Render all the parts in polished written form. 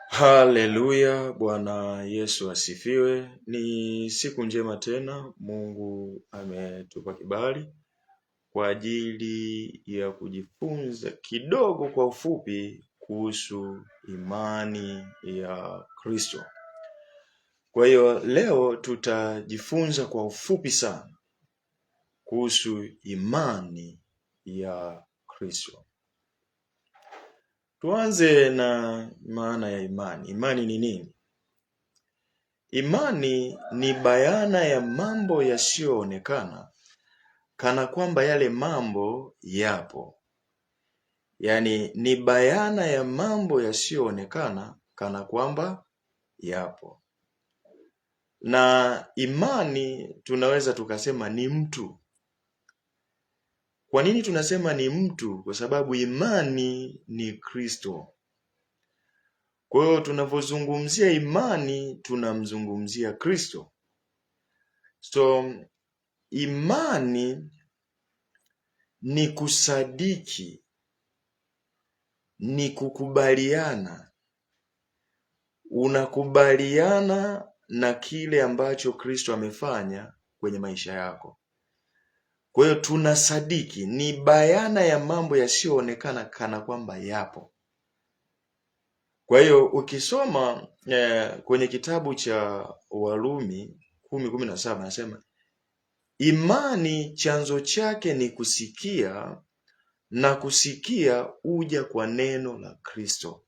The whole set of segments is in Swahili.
Haleluya, Bwana Yesu asifiwe. Ni siku njema tena, Mungu ametupa kibali kwa ajili ya kujifunza kidogo kwa ufupi kuhusu imani ya Kristo. Kwa hiyo leo tutajifunza kwa ufupi sana kuhusu imani ya Kristo. Tuanze na maana ya imani. Imani ni nini? Imani ni bayana ya mambo yasiyoonekana kana kwamba yale mambo yapo. Yaani ni bayana ya mambo yasiyoonekana kana kwamba yapo. Na imani tunaweza tukasema ni mtu. Kwa nini tunasema ni mtu? Kwa sababu imani ni Kristo. Kwa hiyo tunavyozungumzia imani tunamzungumzia Kristo. So imani ni kusadiki, ni kukubaliana. Unakubaliana na kile ambacho Kristo amefanya kwenye maisha yako. Kwa hiyo tunasadiki, ni bayana ya mambo yasiyoonekana kana kwamba yapo. Kwa hiyo ukisoma kwenye kitabu cha Warumi 10:17 anasema imani chanzo chake ni kusikia na kusikia uja kwa neno la Kristo.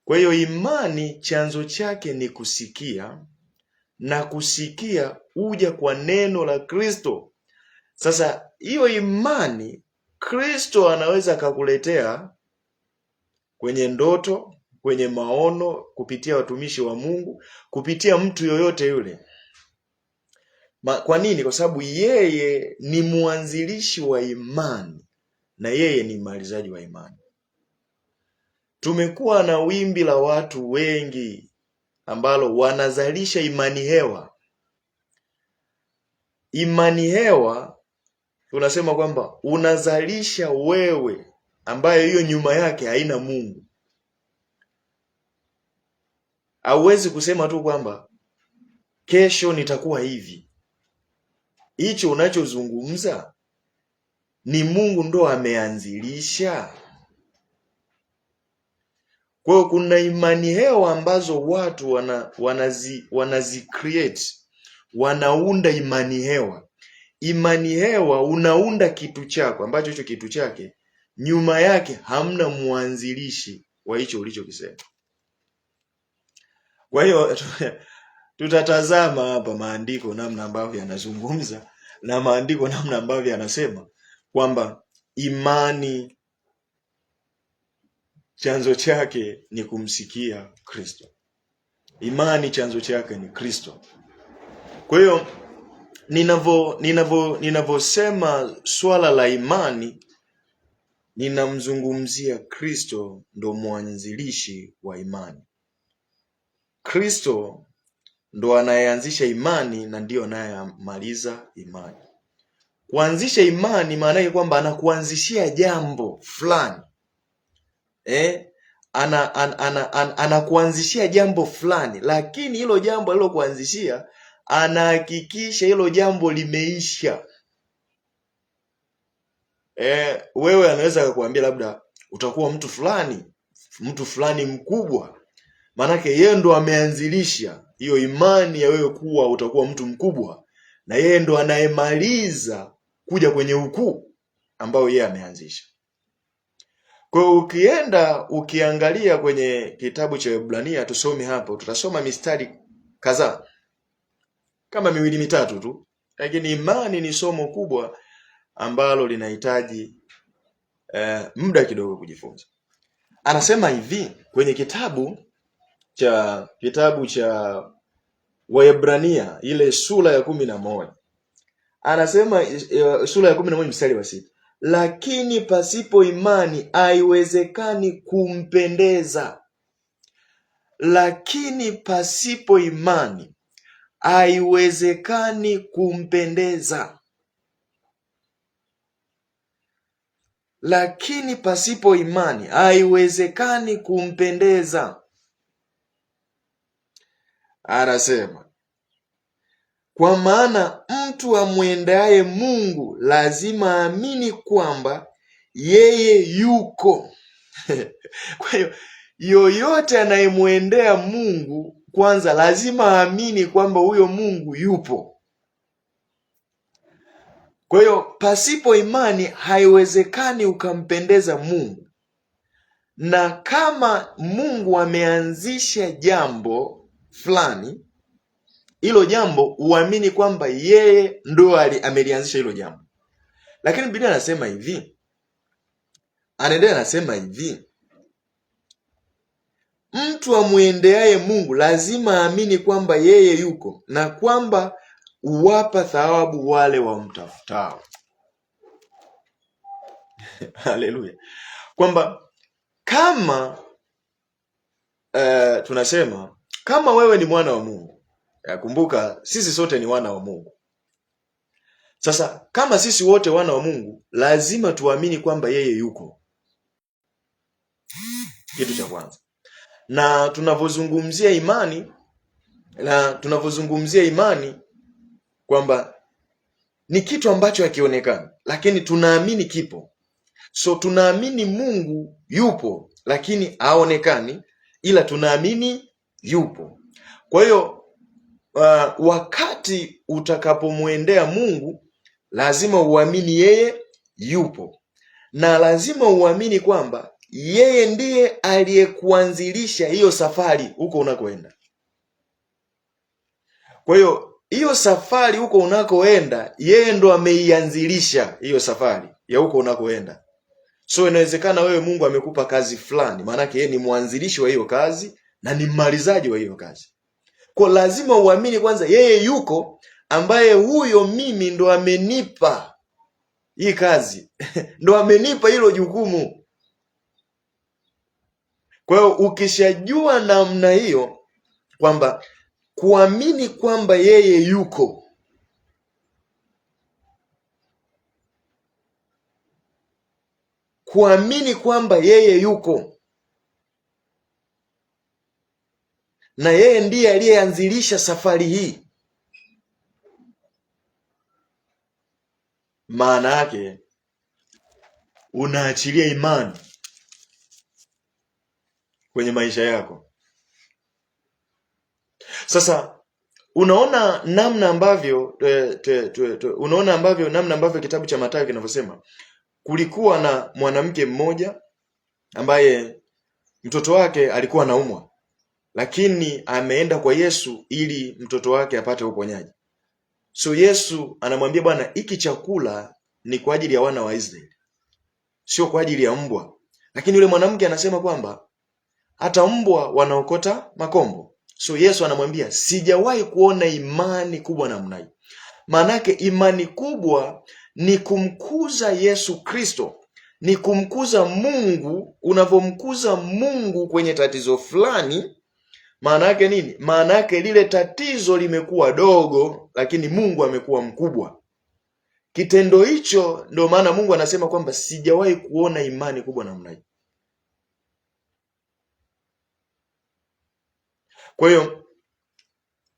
Kwa hiyo imani chanzo chake ni kusikia na kusikia uja kwa neno la Kristo. Sasa hiyo imani Kristo anaweza akakuletea kwenye ndoto, kwenye maono, kupitia watumishi wa Mungu, kupitia mtu yoyote yule. Kwa nini? Kwa sababu yeye ni mwanzilishi wa imani na yeye ni mmalizaji wa imani. Tumekuwa na wimbi la watu wengi ambalo wanazalisha imani hewa. Imani hewa tunasema kwamba unazalisha wewe ambayo hiyo nyuma yake haina Mungu. Hauwezi kusema tu kwamba kesho nitakuwa hivi. Hicho unachozungumza ni Mungu ndo ameanzilisha. Kwa hiyo kuna imani hewa ambazo watu wanazi create, wanaunda imani hewa. Imani hewa unaunda kitu chako ambacho hicho kitu chake nyuma yake hamna mwanzilishi wa hicho ulichokisema. Kwa hiyo tutatazama hapa maandiko namna ambavyo yanazungumza na maandiko namna ambavyo yanasema kwamba imani chanzo chake ni kumsikia Kristo. Imani chanzo chake ni Kristo. Kwa hiyo ninavyosema swala la imani, ninamzungumzia Kristo, ndo mwanzilishi wa imani. Kristo ndo anayeanzisha imani na ndiyo anayemaliza imani. Kuanzisha imani maana yake kwamba anakuanzishia jambo fulani eh? Anakuanzishia jambo fulani, lakini hilo jambo alilokuanzishia anahakikisha hilo jambo limeisha. Wewe anaweza akakuambia labda utakuwa mtu fulani, mtu fulani mkubwa, maanake yeye ndo ameanzilisha hiyo imani ya wewe kuwa utakuwa mtu mkubwa, na yeye ndo anayemaliza kuja kwenye ukuu ambao yeye ameanzisha. Kwa hiyo ukienda ukiangalia kwenye kitabu cha Waebrania, tusome hapo, tutasoma mistari kadhaa kama miwili mitatu tu, lakini imani ni somo kubwa ambalo linahitaji muda kidogo kujifunza. Anasema hivi kwenye kitabu cha Waebrania ile sura ya 11 anasema sura ya 11 mstari wa 6, lakini pasipo imani haiwezekani kumpendeza. Lakini pasipo imani haiwezekani kumpendeza. Lakini pasipo imani haiwezekani kumpendeza. Anasema kwa maana mtu amwendeaye Mungu lazima aamini kwamba yeye yuko. Kwa hiyo yoyote anayemwendea Mungu kwanza lazima aamini kwamba huyo Mungu yupo. Kwa hiyo pasipo imani haiwezekani ukampendeza Mungu, na kama Mungu ameanzisha jambo fulani, hilo jambo uamini kwamba yeye ndo amelianzisha hilo jambo. Lakini Biblia anasema hivi, anaendelea anasema hivi, mtu amwendeaye Mungu lazima aamini kwamba yeye yuko na kwamba huwapa thawabu wale wamtafutao. Haleluya! Kwamba kama tunasema kama wewe ni mwana wa Mungu, kumbuka sisi sote ni wana wa Mungu. Sasa kama sisi wote wana wa Mungu, lazima tuamini kwamba yeye yuko, kitu cha kwanza. Na tunavyozungumzia imani, na tunavyozungumzia imani kwamba ni kitu ambacho hakionekani, lakini tunaamini kipo. So tunaamini Mungu yupo, lakini haonekani, ila tunaamini yupo. Kwa hiyo wakati utakapomwendea Mungu lazima uamini yeye yupo, na lazima uamini kwamba yeye ndiye aliyekuanzilisha hiyo safari huko unakoenda. Kwa hiyo hiyo safari huko unakoenda, yeye ndo ameianzilisha hiyo safari ya huko unakoenda. So inawezekana wewe Mungu amekupa kazi fulani, maanake yeye ni mwanzilishi wa hiyo kazi na ni mmalizaji wa hiyo kazi. Kwa lazima uamini kwanza yeye yuko, ambaye huyo mimi ndo amenipa hii kazi ndo amenipa hilo jukumu. Kwa hiyo ukishajua namna hiyo kwamba kuamini kwamba yeye yuko kuamini kwamba yeye yuko na yeye ndiye aliyeanzilisha safari hii, maana yake unaachilia imani kwenye maisha yako. Sasa unaona namna ambavyo unaona ambavyo namna ambavyo kitabu cha Mathayo kinavyosema, kulikuwa na mwanamke mmoja ambaye mtoto wake alikuwa anaumwa, lakini ameenda kwa Yesu ili mtoto wake apate uponyaji. So Yesu anamwambia, bwana, hiki chakula ni kwa ajili ya wana wa Israeli, sio kwa ajili ya mbwa. Lakini yule mwanamke anasema kwamba hata mbwa wanaokota makombo. So Yesu anamwambia sijawahi kuona imani kubwa namna hii. Maanake imani kubwa ni kumkuza Yesu Kristo, ni kumkuza Mungu. Unavyomkuza Mungu kwenye tatizo fulani, maana yake nini? Maana yake lile tatizo limekuwa dogo, lakini Mungu amekuwa mkubwa. Kitendo hicho, ndio maana Mungu anasema kwamba sijawahi kuona imani kubwa namna hii. Kwa hiyo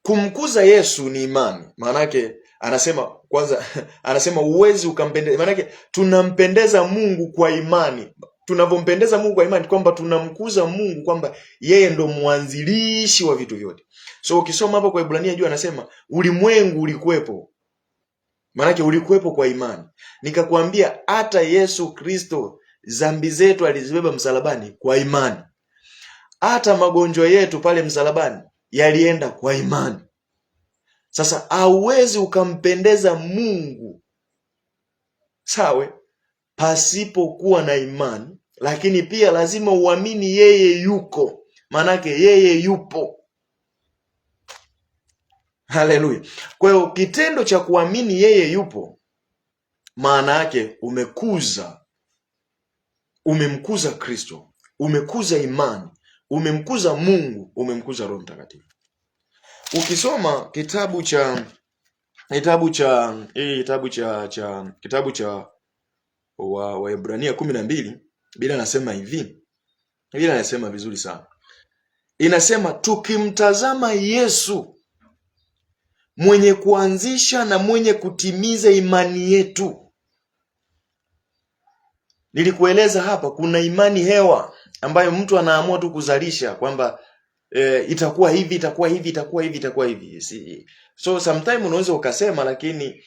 kumkuza Yesu ni imani. Maanake anasema kwanza, anasema uwezi ukampendeza. Maanake tunampendeza Mungu kwa imani. Tunavyompendeza Mungu kwa imani, kwamba tunamkuza Mungu kwamba yeye ndo mwanzilishi wa vitu vyote. So ukisoma hapo kwa Ibrania juu anasema ulimwengu ulikuwepo, maanake ulikuwepo kwa imani. Nikakwambia hata Yesu Kristo dhambi zetu alizibeba msalabani kwa imani. Hata magonjwa yetu pale msalabani yalienda kwa imani. Sasa hauwezi ukampendeza Mungu sawe pasipokuwa na imani, lakini pia lazima uamini yeye yuko, maanake yeye yupo. Haleluya! Kwa hiyo kitendo cha kuamini yeye yupo, maana yake umekuza, umemkuza Kristo, umekuza imani, umemkuza Mungu, umemkuza Roho Mtakatifu. Ukisoma kitabu cha kitabu cha hii kitabu cha cha kitabu cha Waebrania 12, Biblia anasema hivi, Biblia anasema vizuri sana. Inasema tukimtazama Yesu mwenye kuanzisha na mwenye kutimiza imani yetu. Nilikueleza hapa kuna imani hewa ambayo mtu anaamua tu kuzalisha kwamba itakuwa hivi, itakuwa hivi, itakuwa hivi, itakuwa hivi. So sometime unaweza ukasema, lakini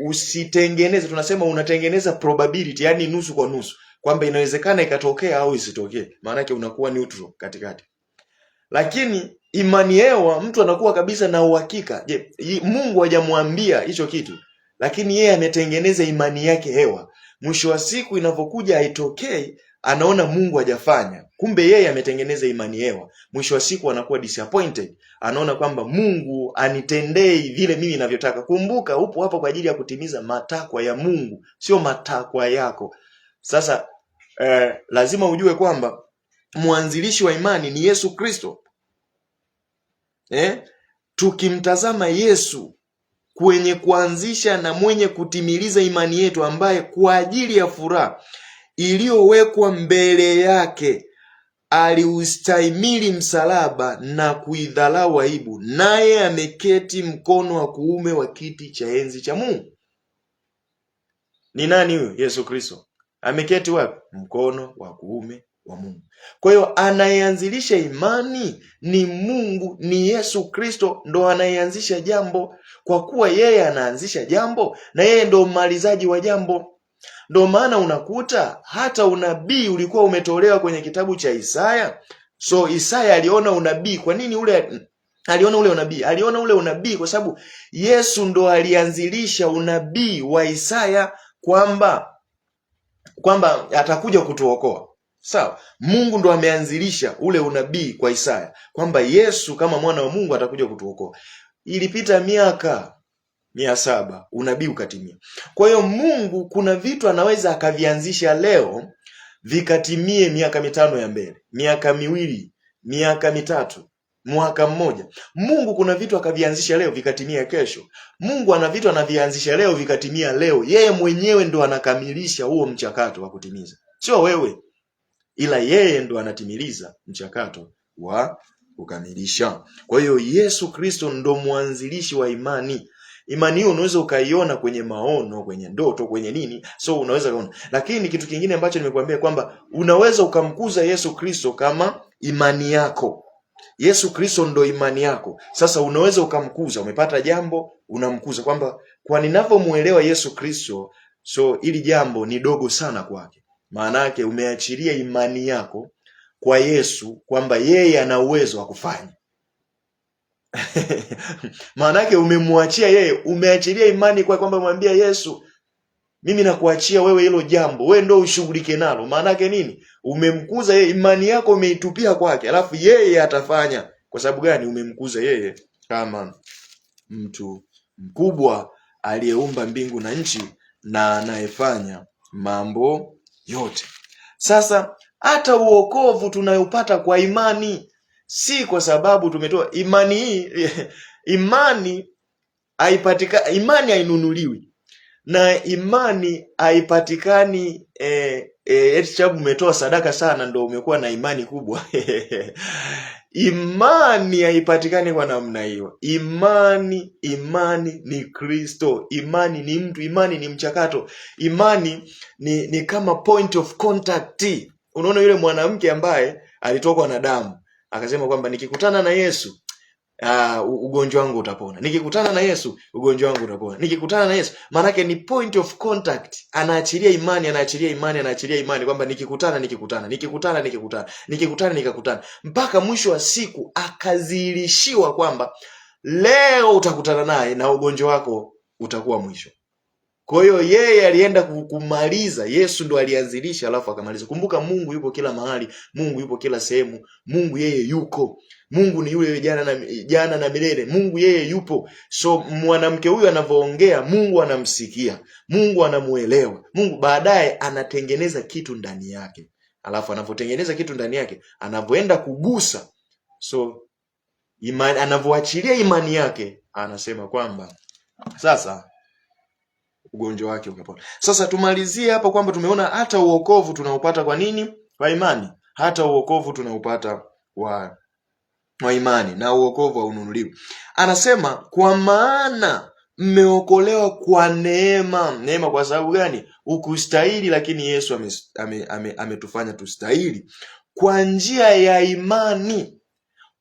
usitengeneze, tunasema unatengeneza probability, yani nusu kwa nusu, kwamba inawezekana ikatokea au isitokee, maanake unakuwa neutral katikati. Lakini imani hewa, mtu anakuwa kabisa na uhakika. Je, Mungu hajamwambia hicho kitu, lakini yeye ametengeneza imani yake hewa. Mwisho wa siku inavyokuja haitokei, anaona Mungu hajafanya, kumbe yeye ametengeneza imani hewa. Mwisho wa siku anakuwa disappointed, anaona kwamba Mungu anitendei vile mimi ninavyotaka. Kumbuka, upo hapa kwa ajili ya kutimiza matakwa ya Mungu, sio matakwa yako. Sasa lazima ujue kwamba mwanzilishi wa imani ni Yesu Kristo. Eh? Tukimtazama Yesu kwenye kuanzisha na mwenye kutimiliza imani yetu, ambaye kwa ajili ya furaha iliyowekwa mbele yake aliustahimili msalaba na kuidharau aibu, naye ameketi mkono wa kuume wa kiti cha enzi cha Mungu. Ni nani huyo? Yesu Kristo. Ameketi wapi? Mkono wa kuume wa Mungu. Kwa hiyo anayeanzilisha imani ni Mungu, ni Yesu Kristo ndo anayeanzisha jambo. Kwa kuwa yeye anaanzisha jambo na yeye ndo mmalizaji wa jambo. Ndo maana unakuta hata unabii ulikuwa umetolewa kwenye kitabu cha Isaya. So Isaya aliona unabii. Kwa nini ule aliona ule unabii? Aliona ule unabii kwa sababu Yesu ndo alianzilisha unabii wa Isaya kwamba atakuja kutuokoa. Sawa, Mungu ndo ameanzilisha ule unabii kwa Isaya kwamba Yesu kama mwana wa Mungu atakuja kutuokoa. Ilipita miaka 700 unabii ukatimia. Kwa hiyo Mungu kuna vitu anaweza akavianzisha leo vikatimie miaka 5 ya mbele, miaka 2, miaka 3, mwaka mmoja. Mungu kuna vitu akavianzisha leo vikatimia kesho. Mungu ana vitu anavianzisha leo vikatimia leo. Yeye mwenyewe ndo anakamilisha huo mchakato wa kutimiza, sio wewe, ila yeye ndo anatimiliza mchakato wa kukamilisha. Kwa hiyo Yesu Kristo ndo mwanzilishi wa imani. Imani hiyo unaweza ukaiona kwenye maono, kwenye ndoto, kwenye nini, so unaweza kuona. Lakini kitu kingine ambacho nimekuambia kwamba unaweza ukamkuza Yesu Kristo kama imani yako. Yesu Kristo ndo imani yako. Sasa unaweza ukamkuza, umepata jambo, unamkuza kwamba kwa ninavyomuelewa Yesu Kristo, so ili jambo ni dogo sana kwake. Maana yake umeachilia imani yako kwa Yesu kwamba yeye ana uwezo wa kufanya. Maana yake umemwachia yeye, umeachilia imani kwa kwamba mwambia Yesu, mimi nakuachia wewe hilo jambo, wewe ndio ushughulike nalo. Maana yake nini? Umemkuza yeye, imani yako umeitupia kwake, alafu yeye atafanya. Kwa sababu gani? Umemkuza yeye kama mtu mkubwa aliyeumba mbingu na nchi na anayefanya mambo yote. Sasa hata uokovu tunayopata kwa imani, si kwa sababu tumetoa imani hii. Imani haipatikani, imani hainunuliwi na imani haipatikani eti sababu umetoa sadaka sana ndo umekuwa na imani kubwa. Imani haipatikani kwa namna hiyo. Imani ni Kristo. Imani ni mtu, imani ni mchakato, imani ni kama point of contact. Unaona yule mwanamke ambaye alitokwa na damu akasema kwamba nikikutana na Yesu ugonjwa wangu utapona. Nikikutana na Yesu ugonjwa wangu utapona. Nikikutana na Yesu, maanake ni point of contact. Anaachilia imani, anaachilia imani, anaachilia imani kwamba nikikutana, nikikutana, nikikutana, nikikutana, nikikutana, nikakutana, mpaka mwisho wa siku akadhihirishiwa kwamba leo utakutana naye na ugonjwa wako utakuwa mwisho. Kwa hiyo yeye alienda kumaliza. Yesu ndo alianzilisha alafu akamaliza. Kumbuka Mungu yupo kila mahali, Mungu yupo kila sehemu, Mungu yeye yuko. Mungu ni yule jana na milele. Mungu yeye yupo. So mwanamke huyu anavyoongea, Mungu anamsikia, Mungu anamuelewa. Mungu baadaye anatengeneza kitu ndani yake, alafu anavyotengeneza kitu ndani yake, anavyoenda kugusa, so imani, anavyoachilia imani yake, anasema kwamba sasa ugonjwa wake ukapona. Sasa tumalizie hapo kwamba tumeona hata uokovu tunaupata kwa nini? Kwa imani. Hata uokovu tunaupata kwa Wa imani na uokovu haununuliwi. Anasema kwa maana mmeokolewa kwa neema. Neema kwa sababu gani? Ukustahili, lakini Yesu ametufanya ame tustahili kwa njia ya imani.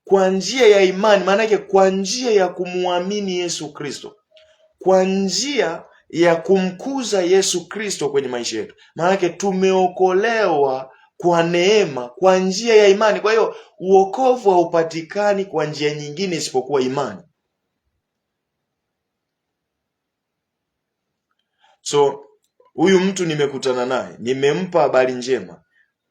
Kwa njia ya imani, maana yake kwa njia ya kumwamini Yesu Kristo, kwa njia ya kumkuza Yesu Kristo kwenye maisha yetu, maana yake tumeokolewa kwa neema, kwa njia ya imani. Kwa hiyo uokovu haupatikani kwa njia nyingine isipokuwa imani. So huyu mtu nimekutana naye, nimempa habari njema,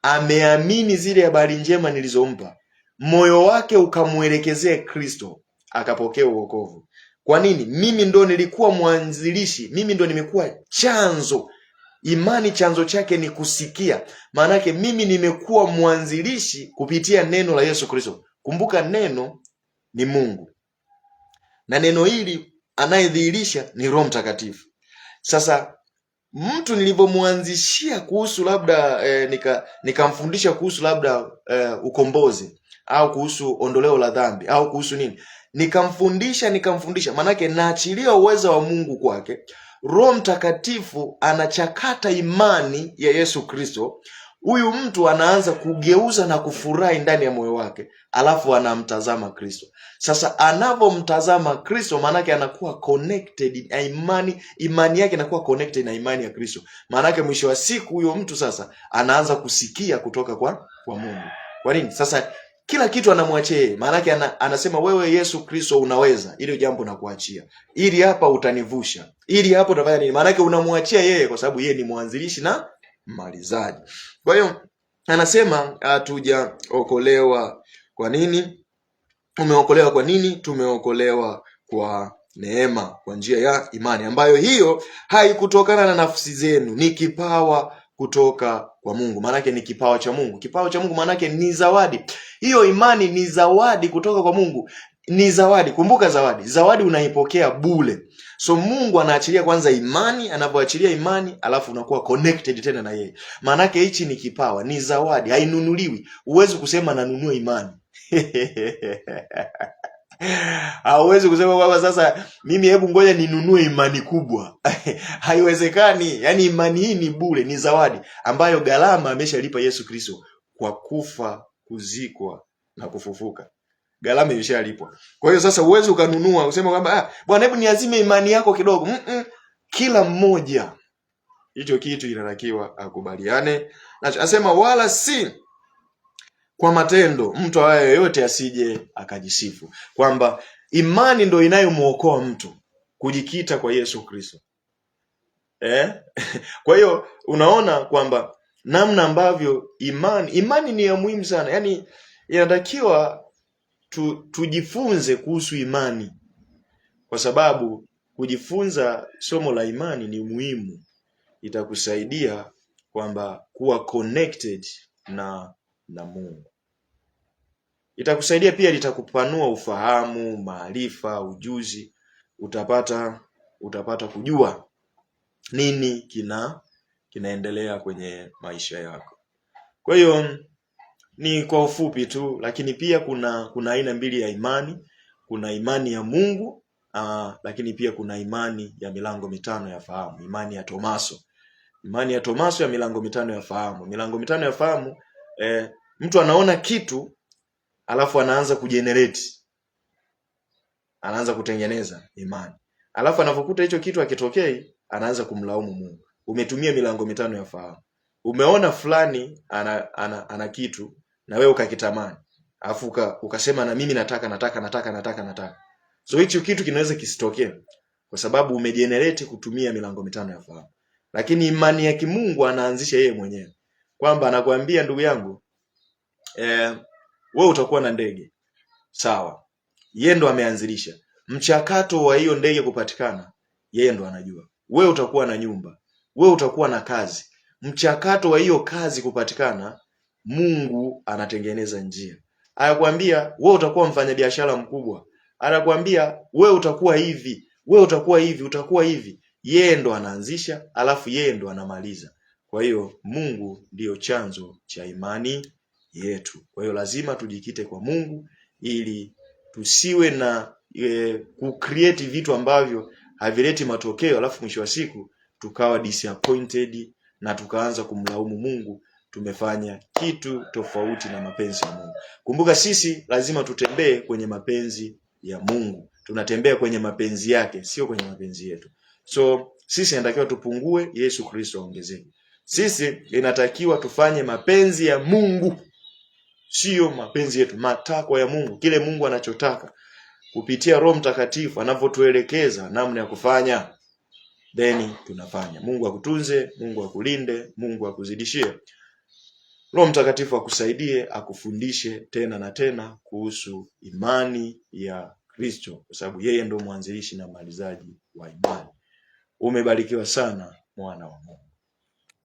ameamini zile habari njema nilizompa, moyo wake ukamwelekezea Kristo, akapokea uokovu. Kwa nini? Mimi ndo nilikuwa mwanzilishi, mimi ndo nimekuwa chanzo. Imani chanzo chake ni kusikia. Maanake mimi nimekuwa mwanzilishi kupitia neno la Yesu Kristo. Kumbuka neno ni Mungu na neno hili anayedhihirisha ni Roho Mtakatifu. Sasa mtu nilivyomwanzishia kuhusu labda nikamfundisha kuhusu labda ukombozi au kuhusu ondoleo la dhambi au kuhusu nini, nikamfundisha, maanake naachilia uwezo wa Mungu kwake. Roho Mtakatifu anachakata imani ya Yesu Kristo. Huyu mtu anaanza kugeuza na kufurahi ndani ya moyo wake, alafu anamtazama Kristo. Sasa anavyomtazama Kristo, maanake anakuwa connected na imani, imani yake inakuwa connected na imani ya Kristo. Maanake mwisho wa siku huyo mtu sasa anaanza kusikia kutoka kwa Mungu. Kwa nini? Sasa kila kitu anamwachia yeye, maanake anasema wewe Yesu Kristo unaweza ili jambo nakuachia, ili hapa utanivusha, ili hapa utafanya nini? Maanake unamwachia yeye, kwa sababu yeye ni mwanzilishi na mmalizaji. Kwa hiyo anasema hatujaokolewa kwa nini? Umeokolewa kwa nini? Tumeokolewa kwa neema, kwa njia ya imani, ambayo hiyo haikutokana na nafsi zenu, ni kipawa kutoka kwa Mungu. Maanake ni kipawa cha Mungu. Kipawa cha Mungu maanake ni zawadi. Hiyo imani ni zawadi kutoka kwa Mungu, ni zawadi. Kumbuka zawadi, zawadi unaipokea bure. So Mungu anaachilia kwanza imani, anapoachilia imani alafu unakuwa connected tena na yeye. Maanake hichi ni kipawa, ni zawadi, hainunuliwi. Huwezi kusema nanunua imani Hauwezi kusema kwamba sasa mimi hebu ngoja ninunue imani kubwa. Haiwezekani. Yaani imani hii ni bure, ni zawadi ambayo gharama ameshalipa Yesu Kristo kwa kufa, kuzikwa na kufufuka. Gharama imeshalipwa. Kwa hiyo sasa huwezi ukanunua usema kwamba ah, bwana hebu niazime imani yako kidogo. Kila mmoja hicho kitu inatakiwa akubaliane nacho. Anasema wala si kwa matendo, mtu awaye yoyote asije akajisifu, kwamba imani ndo inayomuokoa mtu kujikita kwa Yesu Kristo eh? Kwa hiyo unaona kwamba namna ambavyo imani ni ya muhimu sana, yaani inatakiwa tujifunze kuhusu imani, kwa sababu kujifunza somo la imani ni muhimu, itakusaidia kwamba kuwa connected na Mungu. Itakusaidia pia, litakupanua ufahamu, maarifa, ujuzi, utapata kujua nini kinaendelea kwenye maisha yako. Kwa hiyo ni kwa ufupi tu, lakini pia kuna aina mbili ya imani. Kuna imani ya Mungu lakini pia kuna imani ya milango mitano ya fahamu, imani ya Tomaso. Imani ya Tomaso ya milango mitano ya fahamu. Milango mitano ya fahamu mtu anaona kitu alafu anaanza kujenerate, anaanza kutengeneza imani, alafu anapokuta hicho kitu hakitokei, anaanza kumlaumu Mungu. Umetumia milango mitano ya fahamu, umeona fulani ana kitu na wewe ukakitamani, alafu ukasema na mimi nataka nataka nataka nataka nataka. So hicho kitu kinaweza kisitokee kwa sababu umejenerate kutumia milango mitano ya fahamu. Lakini imani ya kimungu anaanzisha yeye mwenyewe kwamba anakuambia ndugu yangu, wewe utakuwa na ndege sawa, yeye ndo ameanzilisha mchakato wa hiyo ndege kupatikana, yeye ndo anajua. Wewe utakuwa na nyumba, wewe utakuwa na kazi, mchakato wa hiyo kazi kupatikana, Mungu anatengeneza njia. Anakuambia wewe utakuwa mfanyabiashara mkubwa, anakuambia wewe utakuwa hivi, wewe utakuwa hivi, utakuwa hivi. Yeye ndo anaanzisha, alafu yeye ndo anamaliza. Kwa hiyo Mungu ndiyo chanzo cha imani yetu. Kwa hiyo lazima tujikite kwa Mungu ili tusiwe na kucreate vitu ambavyo havileti matokeo, alafu mwisho wa siku tukawa disappointed na tukaanza kumlaumu Mungu, tumefanya kitu tofauti na mapenzi ya Mungu. Kumbuka sisi lazima tutembee kwenye mapenzi ya Mungu, tunatembea kwenye mapenzi yake, sio kwenye mapenzi yetu. So sisi inatakiwa tupungue, Yesu Kristo aongezeke. Sisi inatakiwa tufanye mapenzi ya Mungu, siyo mapenzi yetu, matakwa ya Mungu, kile Mungu anachotaka kupitia Roho Mtakatifu anavyotuelekeza namna ya kufanya, then tunafanya. Mungu akutunze, Mungu akulinde, Mungu akuzidishie. Roho Mtakatifu akusaidie, akufundishe tena na tena kuhusu imani ya Kristo, kwa sababu yeye ndo mwanzilishi na mmalizaji wa imani. Umebarikiwa sana mwana wa Mungu.